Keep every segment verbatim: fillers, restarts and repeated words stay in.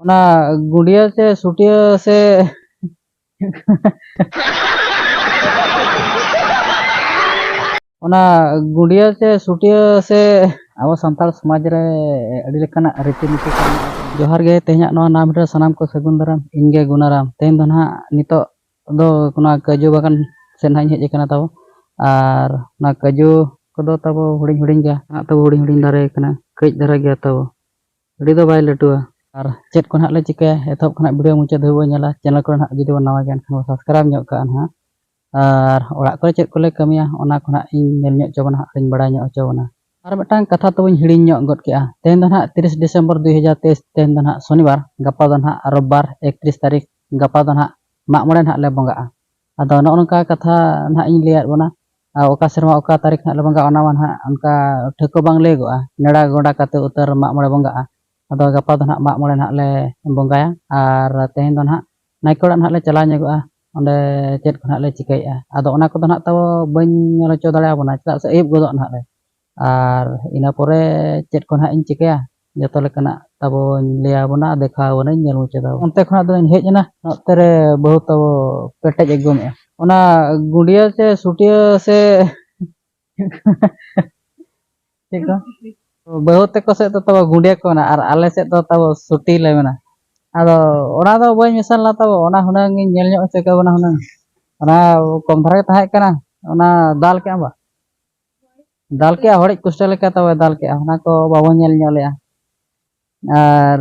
ᱚᱱᱟ ᱜᱩᱸᱰᱭᱟᱹ ᱥᱮ ᱥᱩᱴᱭᱟᱹ ᱥᱮ ᱚᱱᱟ ᱜᱩᱸᱰᱭᱟᱹ ᱥᱮ ᱥᱩᱴᱭᱟᱹ ᱥᱮ ᱟᱵᱚ ᱥᱟᱱᱛᱟᱲ ᱥᱚᱢᱟᱡᱽ ᱨᱮ ᱟᱹᱰᱤ ᱞᱮᱠᱟᱱᱟᱜ ᱨᱤᱛᱤ ᱱᱤᱛᱤ ᱠᱚ ᱢᱮᱱᱟᱜᱼᱟ᱾ ᱡᱚᱦᱟᱨ ᱜᱮ, ᱛᱮᱦᱮᱧᱟᱜ ᱱᱚᱣᱟ ᱱᱟᱢ ᱨᱮ ᱥᱟᱱᱟᱢ ᱠᱚ ᱥᱟᱹᱜᱩᱱ ᱫᱟᱨᱟᱢ᱾ ᱤᱧ ᱜᱮ ᱜᱩᱱᱟᱨᱟᱢ᱾ ᱛᱮᱦᱮᱧ ᱫᱚ ᱱᱟᱦᱟᱜ ᱱᱤᱛᱚᱜ ᱫᱚ ᱚᱱᱟ ᱠᱟᱹᱡᱩ ᱵᱟᱜᱟᱱ ᱥᱮᱫ ᱱᱟᱦᱟᱜ ᱤᱧ ᱦᱮᱡ ᱟᱠᱟᱱᱟ ᱛᱟᱵᱚ᱾ ᱟᱨ ᱚᱱᱟ ᱠᱟᱹᱡᱩ ᱠᱚᱫᱚ ᱛᱟᱵᱚ ᱦᱩᱰᱤᱧ ᱦᱩᱰᱤᱧ ᱜᱮᱭᱟ, ᱱᱟᱦᱟᱜ ᱛᱟᱵᱚ ᱦᱩᱰᱤᱧ ᱦᱩᱰᱤᱧ ᱫᱟᱨᱮ ᱠᱟᱱᱟ, ᱠᱟᱹᱡ ᱫᱷᱟᱨᱟ ᱜᱮᱭᱟ ᱛᱟᱵᱚ, ᱟᱹᱰᱤ ᱫᱚ ᱵᱟᱭ ᱞᱟᱹᱴᱩᱣᱟ᱾ ᱟᱨ ᱪᱮᱫ ᱠᱚ ᱱᱟᱦᱟᱜ ᱞᱮ ᱪᱤᱠᱟᱹᱭᱟ, ᱮᱛᱚᱦᱚᱵ ᱠᱷᱚᱱᱟᱜ ᱵᱷᱤᱰᱤᱭᱳ ᱢᱩᱪᱟᱹᱫ ᱫᱷᱟᱹᱵᱤᱡ ᱵᱚᱱ ᱧᱮᱞᱟ᱾ ᱪᱮᱱᱮᱞ ᱠᱚᱨᱮ ᱱᱟᱦᱟᱜ ᱡᱩᱫᱤ ᱵᱚᱱ ᱱᱟᱣᱟ ᱜᱮᱭᱟ, ᱮᱱᱠᱷᱟᱱ ᱵᱚᱱ ᱥᱟᱵᱥᱠᱨᱟᱭᱤᱵᱽ ᱧᱚᱜ ᱠᱟᱜᱼᱟ ᱱᱟᱦᱟᱜ᱾ ᱟᱨ ᱚᱲᱟᱜ ᱠᱚᱨᱮ ᱪᱮᱫ ᱠᱚᱞᱮ ᱠᱟᱹᱢᱤᱭᱟ, ᱚᱱᱟ ᱠᱚ ᱱᱟᱦᱟᱜ ᱤᱧ ᱧᱮᱞ ᱧᱚᱜ ᱦᱚᱪᱚ ᱵᱚᱱᱟ, ᱟᱨᱤᱧ ᱵᱟᱲᱟᱭ ᱧᱚᱜ ᱦᱚᱪᱚ ᱵᱚᱱᱟ᱾ ᱟᱨ ᱢᱤᱫᱴᱟᱝ ᱠᱟᱛᱷᱟ ᱛᱚᱵᱚᱧ ᱦᱤᱲᱤᱧ ᱧᱚᱜ ᱜᱚᱫ ᱠᱮᱜᱼᱟ, ᱛᱮᱦᱮᱧ ᱫᱚ ᱱᱟᱦᱟᱜ ᱛᱤᱨᱤᱥ ᱰᱤᱥᱮᱢᱵᱚᱨ ᱫᱩᱭ ᱦᱟᱡᱟᱨ ᱛᱮᱭᱤᱥ, ᱛᱮᱦᱮᱧ ᱫᱚ ᱱᱟᱦᱟᱜ ᱥᱚᱱᱤᱵᱟᱨ, ᱜᱟᱯᱟ ᱫᱚ ᱱᱟᱦᱟᱜ ᱨᱳᱵᱵᱟᱨ ᱮᱠᱛᱨᱤᱥ ᱛᱟᱹᱨᱤᱠᱷ, ᱜᱟᱯᱟ ᱫᱚ ᱱᱟᱦᱟᱜ ᱢᱟᱜ ᱢᱚᱬᱮ ᱱᱟᱦᱟᱜ ᱞᱮ ᱵᱚᱸᱜᱟᱜᱼᱟ᱾ ᱟᱫᱚ ᱱᱚᱜᱼᱚ ᱱᱚᱝᱠᱟ ᱠᱟᱛᱷᱟ ᱱᱟᱦᱟᱜ ᱤᱧ ᱞᱟᱹᱭᱟᱫ ᱵᱚᱱᱟ᱾ ᱟᱨ ᱚᱠᱟ ᱥᱮᱨᱢᱟ ᱚᱠᱟ ᱛᱟᱹᱨᱤᱠᱷ ᱱᱟᱦᱟᱜ ᱞᱮ ᱵᱚᱸᱜᱟᱜᱼᱟ, ᱚᱱᱟ ᱢᱟ ᱱᱟᱦᱟᱜ ᱚᱱᱠᱟ ᱴᱷᱟᱹᱣᱠᱟᱹ ᱵᱟᱝ ᱞᱟᱹᱭᱟᱹᱜᱚᱜᱼᱟ᱾ ᱱᱮᱰᱟ ᱜᱚᱸᱰᱟ ᱠᱟᱛᱮ ᱩᱛᱟᱹᱨ ᱢᱟᱜ ᱢᱚᱬᱮ ᱵᱚᱸᱜᱟᱜᱼᱟ᱾ ᱟᱫᱚ ᱜᱟᱯᱟ ᱫᱚ ᱱᱟᱦᱟᱜ ᱢᱟᱜ ᱢᱚᱬᱮ ᱱᱟᱦᱟᱜ ᱞᱮ ᱵᱚᱸᱜᱟᱭᱟ᱾ ᱟᱨ ᱛᱮᱦᱮᱧ ᱫᱚ ᱱᱟᱦᱟᱜ ᱱᱟᱭᱠᱮ ᱚᱲᱟᱜ ᱱᱟᱦᱟᱜ ᱞᱮ ᱪᱟᱞᱟᱣ ᱧᱚᱜᱚᱜᱼᱟ, ᱚᱸᱰᱮ ᱪᱮᱫ ᱠᱚ ᱱᱟᱦᱟᱜ ᱞᱮ ᱪᱤᱠᱟᱹᱭᱮᱫᱼᱟ᱾ ᱟᱫᱚ ᱚᱱᱟ ᱠᱚᱫᱚ ᱱᱟᱦᱟᱜ ᱛᱟᱵᱚ ᱵᱟᱹᱧ ᱧᱮᱞ ᱦᱚᱪᱚ ᱫᱟᱲᱮᱭᱟᱵᱚᱱᱟ, ᱪᱮᱫᱟᱜ ᱥᱮ ᱟᱹᱭᱩᱵ ᱜᱚᱫᱚᱜ ᱱᱟᱦᱟᱜ ᱞᱮ᱾ ᱟᱨ ᱤᱱᱟᱹ ᱯᱚᱨᱮ ᱪᱮᱫ ᱠᱚ ᱱᱟᱦᱟᱜ ᱤᱧ ᱪᱤᱠᱟᱹᱭᱟ, ᱡᱚᱛᱚ ᱞᱮᱠᱟᱱᱟᱜ ᱛᱟᱵᱚᱧ ᱞᱟᱹᱭᱟᱵᱚᱱᱟ, ᱫᱮᱠᱷᱟᱣ ᱟᱵᱚᱱᱟᱹᱧ, ᱧᱮᱞ ᱢᱩᱪᱟᱹᱫ ᱟᱵᱚᱱ᱾ ᱚᱱᱛᱮ ᱠᱷᱚᱱᱟᱜ ᱫᱚᱧ ᱦᱮᱡ ᱮᱱᱟ, ᱱᱚᱛᱮ ᱨᱮ ᱵᱟᱹᱦᱩ ᱛᱟᱵᱚ ᱯᱮᱴᱮᱡ ᱮ ᱜᱚᱢᱮᱜᱼᱟ᱾ ᱚᱱᱟ ᱜᱩᱸᱰᱭᱟᱹ ᱥᱮ ᱥᱩᱴᱭᱟᱹ ᱥᱮ ᱪᱮᱫ ᱠᱚ? ᱵᱟᱹᱦᱩ ᱛᱟᱠᱚ ᱥᱮᱫ ᱫᱚ ᱛᱟᱵᱚ ᱜᱩᱸᱰᱭᱟᱹ ᱠᱚ ᱢᱮᱱᱟ, ᱟᱨ ᱟᱞᱮ ᱥᱮᱫ ᱫᱚ ᱛᱟᱵᱚ ᱥᱩᱴᱤ ᱞᱮ ᱢᱮᱱᱟ᱾ ᱟᱫᱚ ᱚᱱᱟ ᱫᱚ ᱵᱟᱹᱧ ᱢᱮᱥᱟ ᱞᱮᱱᱟ ᱛᱟᱵᱚ, ᱚᱱᱟ ᱦᱩᱱᱟᱹᱝ ᱤᱧ ᱧᱮᱞ ᱧᱚᱜ ᱦᱚᱪᱚ ᱠᱮᱵᱚᱱᱟ ᱦᱩᱱᱟᱹᱝ᱾ ᱚᱱᱟ ᱠᱚᱢ ᱫᱷᱟᱨᱟ ᱜᱮ ᱛᱟᱦᱮᱸ ᱠᱟᱱᱟ, ᱚᱱᱟ ᱫᱟᱞ ᱠᱮᱜᱼᱟ ᱵᱟ? ᱫᱟᱞ ᱠᱮᱜᱼᱟ, ᱦᱚᱲᱤᱡ ᱠᱩᱥᱴᱟᱹ ᱞᱮᱠᱟ ᱛᱟᱵᱚ ᱫᱟᱞ ᱠᱮᱜᱼᱟ, ᱚᱱᱟ ᱠᱚ ᱵᱟᱵᱚᱱ ᱧᱮᱞ ᱧᱚᱜ ᱞᱮᱜᱼᱟ᱾ ᱟᱨ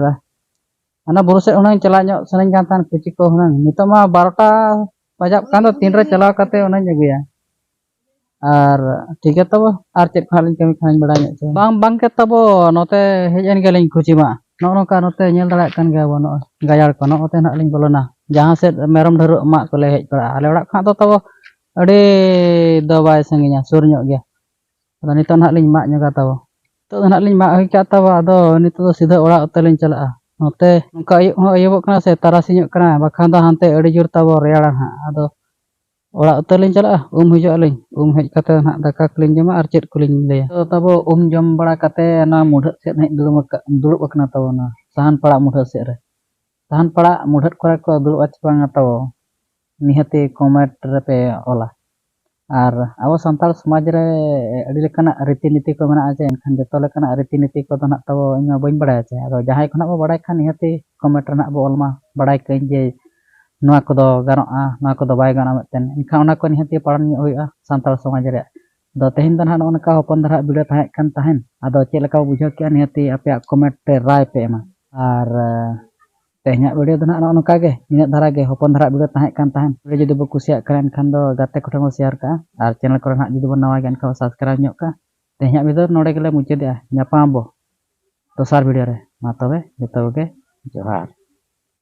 ᱦᱟᱱᱟ ᱵᱩᱨᱩ ᱥᱮᱫ ᱦᱩᱱᱟᱹᱝ ᱪᱟᱞᱟᱜ ᱧᱚᱜ ᱥᱟᱱᱟᱧ ᱠᱟᱱ ᱛᱟᱦᱮᱸᱱ, ᱠᱩᱪᱤ ᱠᱚ ᱦᱩᱱᱟᱹᱝ᱾ ᱱᱤᱛᱚᱜ ᱢᱟ ᱵᱟᱨᱚᱴᱟ ᱵᱟᱡᱟᱜ ᱠᱟᱱ ᱫᱚ, ᱛᱤᱱᱨᱮ ᱪᱟᱞᱟᱣ ᱠᱟᱛᱮ ᱚᱱᱟᱧ ᱟᱹᱜᱩᱭᱟ᱾ ᱟᱨ ᱴᱷᱤᱠ ᱜᱮᱭᱟ ᱛᱟᱵᱚ, ᱟᱨ ᱪᱮᱫ ᱠᱚ ᱦᱟᱸᱜ ᱞᱤᱧ ᱠᱟᱹᱢᱤ ᱠᱷᱟᱱ ᱵᱟᱲᱟᱭ ᱧᱚᱜ ᱦᱚᱪᱚ᱾ ᱵᱟᱝ, ᱵᱟᱝ ᱜᱮ ᱛᱟᱵᱚ, ᱱᱚᱛᱮ ᱦᱮᱡ ᱮᱱ ᱜᱮᱭᱟᱞᱤᱧ ᱠᱩᱪᱤ ᱢᱟ᱾ ᱱᱚᱜᱼᱚ ᱱᱚᱝᱠᱟ ᱱᱚᱛᱮ ᱧᱮᱞ ᱫᱟᱲᱮᱭᱟᱜ ᱠᱟᱱ ᱜᱮᱭᱟ ᱵᱚ, ᱱᱚᱜᱼᱚᱭ ᱜᱟᱡᱟᱲ ᱠᱚ, ᱱᱚᱜᱼᱚ ᱱᱚᱛᱮ ᱱᱟᱦᱟᱜ ᱞᱤᱧ ᱵᱚᱞᱚᱱᱟ᱾ ᱡᱟᱦᱟᱸ ᱥᱮᱫ ᱢᱮᱨᱚᱢ ᱰᱷᱟᱹᱨᱩᱜ ᱢᱟᱜ ᱠᱚᱞᱮ ᱦᱮᱡ ᱵᱟᱲᱟᱜᱼᱟ᱾ ᱟᱞᱮ ᱚᱲᱟᱜ ᱠᱷᱚᱱᱟᱜ ᱫᱚ ᱛᱟᱵᱚ ᱟᱹᱰᱤ ᱫᱚ ᱵᱟᱭ ᱥᱟᱺᱜᱤᱧᱟ, ᱥᱩᱨ ᱧᱚᱜ ᱜᱮᱭᱟ᱾ ᱟᱫᱚ ᱱᱤᱛᱚᱜ ᱱᱟᱦᱟᱜ ᱞᱤᱧ ᱢᱟᱜ ᱧᱚᱜᱟ ᱛᱟᱵᱚ᱾ ᱱᱤᱛᱚᱜ ᱫᱚ ᱱᱟᱦᱟᱜ ᱞᱤᱧ ᱢᱟᱜ ᱦᱩᱭ ᱠᱟᱜ ᱛᱟᱵᱚ, ᱟᱫᱚ ᱱᱤᱛᱚᱜ ᱫᱚ ᱥᱤᱫᱷᱟᱹ ᱚᱲᱟᱜ ᱩᱛᱟᱹᱨ ᱞᱤᱧ ᱪᱟᱞᱟᱜᱼᱟ᱾ ᱱᱚᱛᱮ ᱱᱚᱝᱠᱟ ᱟᱹᱭᱩᱵ ᱦᱚᱸ ᱟᱹᱭᱩᱵᱚᱜ ᱠᱟᱱᱟ ᱥᱮ, ᱛᱟᱨᱟᱥᱤᱧᱚᱜ ᱠᱟᱱᱟ, ᱵᱟᱠᱷᱟᱱ ᱫᱚ ᱦᱟᱱᱛᱮ ᱟᱹᱰᱤ ᱡᱳᱨ ᱛᱟᱵᱚ ᱨᱮᱭᱟᱲᱟ ᱱᱟᱦᱟᱜ᱾ ᱟᱫᱚ ᱚᱲᱟᱜ ᱩᱛᱟᱹᱨ ᱞᱤᱧ ᱪᱟᱞᱟᱜᱼᱟ, ᱩᱢ ᱦᱤᱡᱩᱜ ᱟᱹᱞᱤᱧ᱾ ᱩᱢ ᱦᱮᱡ ᱠᱟᱛᱮ ᱱᱟᱦᱟᱜ ᱫᱟᱠᱟ ᱠᱚᱞᱤᱧ ᱡᱚᱢᱟ ᱟᱨ ᱪᱮᱫ ᱠᱚᱞᱤᱧ ᱞᱟᱹᱭᱟ᱾ ᱛᱚ ᱛᱟᱵᱚ ᱩᱢ ᱡᱚᱢ ᱵᱟᱲᱟ ᱠᱟᱛᱮ ᱚᱱᱟ ᱢᱩᱰᱷᱟᱹᱜ ᱥᱮᱫ ᱦᱮᱡ ᱫᱩᱲᱩᱵ ᱟᱠ-, ᱫᱩᱲᱩᱵ ᱟᱠᱟᱱᱟ ᱛᱟᱵᱚ ᱚᱱᱟ ᱥᱟᱦᱟᱱ ᱯᱟᱲᱟᱜ ᱢᱩᱰᱷᱟᱹᱜ ᱥᱮᱫ ᱨᱮ᱾ ᱥᱟᱦᱟᱱ ᱯᱟᱲᱟᱜ ᱢᱩᱰᱷᱟᱹᱫ ᱠᱚᱨᱮ ᱠᱚ ᱫᱩᱲᱩᱵᱼᱟ ᱪᱮ ᱵᱟᱝᱟ ᱛᱟᱵᱚ, ᱱᱤᱦᱟᱹᱛᱤ ᱠᱚᱢᱮᱱᱴ ᱨᱮᱯᱮ ᱚᱞᱟ᱾ ᱟᱨ ᱟᱵᱚ ᱥᱟᱱᱛᱟᱲ ᱥᱚᱢᱟᱡᱽ ᱨᱮ ᱟᱹᱰᱤ ᱞᱮᱠᱟᱱᱟᱜ ᱨᱤᱛᱤ ᱱᱤᱛᱤ ᱠᱚ ᱢᱮᱱᱟᱜᱼᱟ, ᱡᱮ ᱮᱱᱠᱷᱟᱱ ᱡᱚᱛᱚ ᱞᱮᱠᱟᱱᱟᱜ ᱨᱤᱛᱤ ᱱᱤᱛᱤ ᱠᱚᱫᱚ ᱱᱟᱦᱟᱜ ᱛᱟᱵᱚ ᱤᱧ ᱢᱟ ᱵᱟᱹᱧ ᱵᱟᱲᱟᱭᱟ ᱪᱮ᱾ ᱟᱫᱚ ᱡᱟᱦᱟᱸᱭ ᱠᱷᱚᱱᱟᱜ ᱵᱚ ᱵᱟᱲᱟᱭ ᱠᱷᱟᱱ ᱱᱤᱦᱟᱹᱛᱤ ᱠᱚᱢᱮᱱᱴ ᱨᱮ ᱱᱟᱦᱟᱜ ᱵᱚ ᱚᱞ ᱢᱟ, ᱵᱟᱲᱟᱭ ᱠᱟᱹᱧ ᱡᱮ ᱱᱚᱣᱟ ᱠᱚᱫᱚ ᱜᱟᱱᱚᱜᱼᱟ, ᱱᱚᱣᱟ ᱠᱚᱫᱚ ᱵᱟᱭ ᱜᱟᱱᱚᱜᱼᱟ ᱢᱮᱱᱛᱮ᱾ ᱮᱱᱠᱷᱟᱱ ᱚᱱᱟ ᱠᱚ ᱱᱤᱦᱟᱹᱛᱤ ᱯᱟᱞᱚᱱ ᱧᱚᱜ ᱦᱩᱭᱩᱜᱼᱟ ᱥᱟᱱᱛᱟᱲ ᱥᱚᱢᱟᱡᱽ ᱨᱮᱭᱟᱜ᱾ ᱟᱫᱚ ᱛᱮᱦᱮᱧ ᱫᱚ ᱱᱟᱦᱟᱜ ᱱᱚᱜᱼᱚ ᱱᱚᱝᱠᱟ ᱦᱚᱯᱚᱱ ᱫᱷᱟᱨᱟ ᱵᱷᱤᱰᱤᱭᱳ ᱛᱟᱦᱮᱸ ᱠᱟᱱ ᱛᱟᱦᱮᱸᱫ᱾ ᱟᱫᱚ ᱪᱮᱫ ᱞᱮᱠᱟ ᱵᱚ ᱵᱩᱡᱷᱟᱹᱣ ᱠᱮᱜᱼᱟ, ᱱᱤᱦᱟᱹᱛᱤ ᱟᱯᱮᱭᱟᱜ ᱠᱚᱢᱮᱱᱴ ᱨᱮ ᱨᱟᱭ ᱯᱮ ᱮᱢᱟ᱾ ᱟᱨ, ᱮ, ᱛᱮᱦᱮᱧᱟᱜ ᱵᱷᱤᱰᱤᱭᱳ ᱫᱚ ᱱᱟᱦᱟᱜ ᱱᱚᱜᱼᱚ ᱱᱚᱝᱠᱟ ᱜᱮ, ᱱᱤᱱᱟᱹᱜ ᱫᱷᱟᱨᱟ ᱜᱮ, ᱦᱚᱯᱚᱱ ᱫᱷᱟᱨᱟ ᱵᱷᱤᱰᱤᱭᱳ ᱛᱟᱦᱮᱸ ᱠᱟᱱ ᱛᱟᱦᱮᱸᱫ᱾ ᱵᱷᱤᱰᱤᱭᱳ ᱡᱩᱫᱤ ᱵᱚ ᱠᱩᱥᱤᱭᱟᱜ ᱠᱟᱱᱟ, ᱮᱱᱠᱷᱟᱱ ᱫᱚ ᱜᱟᱛᱮ ᱠᱚᱴᱷᱮᱱ ᱵᱚ ᱥᱮᱭᱟᱨ ᱠᱟᱜᱼᱟ᱾ ᱟᱨ ᱪᱮᱱᱮᱞ ᱠᱚᱨᱮ ᱱᱟᱦᱟᱜ ᱡᱩᱫᱤ ᱵᱚᱱ ᱱᱟᱣᱟ ᱜᱮᱭᱟ, ᱮᱱᱠᱷᱟᱱ ᱵᱚ ᱥᱟᱵᱥᱠᱨᱟᱭᱤᱵᱽ ᱧᱚᱜ ᱠᱟᱜᱼᱟ᱾ ᱛᱮᱦᱮᱧᱟᱜ ᱵᱷᱤᱰᱤᱭᱳ ᱱᱚᱰᱮ ᱜᱮᱞᱮ ᱢᱩᱪᱟᱹᱫᱮᱜᱼᱟ᱾ ᱧᱟᱯᱟᱢ ᱟᱵᱚ ᱫᱚᱥᱟᱨ ᱵᱷᱤᱰᱤᱭᱳ ᱨᱮ᱾ ᱢᱟ ᱛᱚᱵᱮ ᱡᱚᱛᱚ ᱠᱚᱜᱮ ᱡᱚᱦᱟᱨ᱾